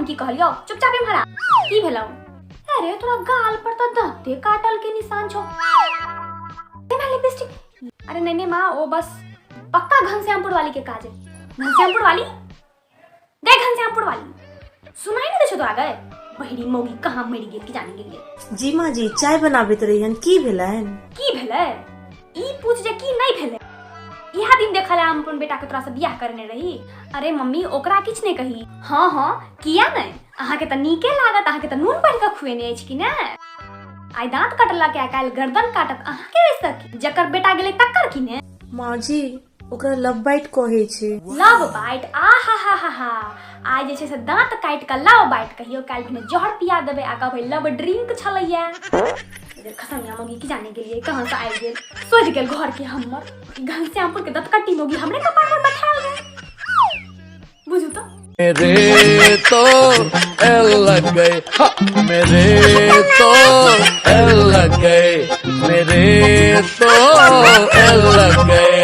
हम की कहलियौ। चुपचाप इम्हर आ। की भेलौ? अरे तोरा गाल पर तऽ दाँते काटल के निशान छौ। एना लिपस्टिक। अरे नहीं नहीं माँ, ओ बस पक्का घनश्यामपुर वाली के काज है। घनश्यामपुर वाली? गए घनश्यामपुर वाली, सुनाई नहीं दे छौ तोरा? गए बहिरी मौगी कहाँ मरि गेल की जाने गेलियै। जी माँ जी, चाय बनाबैत रहियन, की भेलनि? की भेलै ई पूछ जे की नहीं भेलै। इहा दिन देखल हम अपन बेटा के तोरा से बियाह करने रही। अरे मम्मी, ओकरा किछु नहीं कही। हाँ हाँ, किया नहीं, अहाँके तऽ नीके लागत, अहाँके तऽ नून बढ़ि कऽ खुएने अछि कि ने। आइ दाँत कटलक आ काल्हि गर्दन काटत, अहाँके ओहिसँ की? जकर बेटा गेलै तकर की ने। माँ जी, ओकरा लव बाइट कहै छै। लव बाइट, आ हा हा हा हा। आइ जे छै से दाँत काटि कऽ लव बाइट कहियो, काल्हि भेने जहर पिया देबै आ कहबै लव ड्रिंक छलैया। खसनिया मौगी की जाने गेलियै कहाँ से आबि गेल, सोचि गेल घर के हमर घनश्यामपुर के दतकट्टी मौगी हमरे कपार पर बैठाल गेल। बुझू तो मेरे तो एल लग गए, हा, मेरे तो एल लग गए, मेरे तो एल लग गए।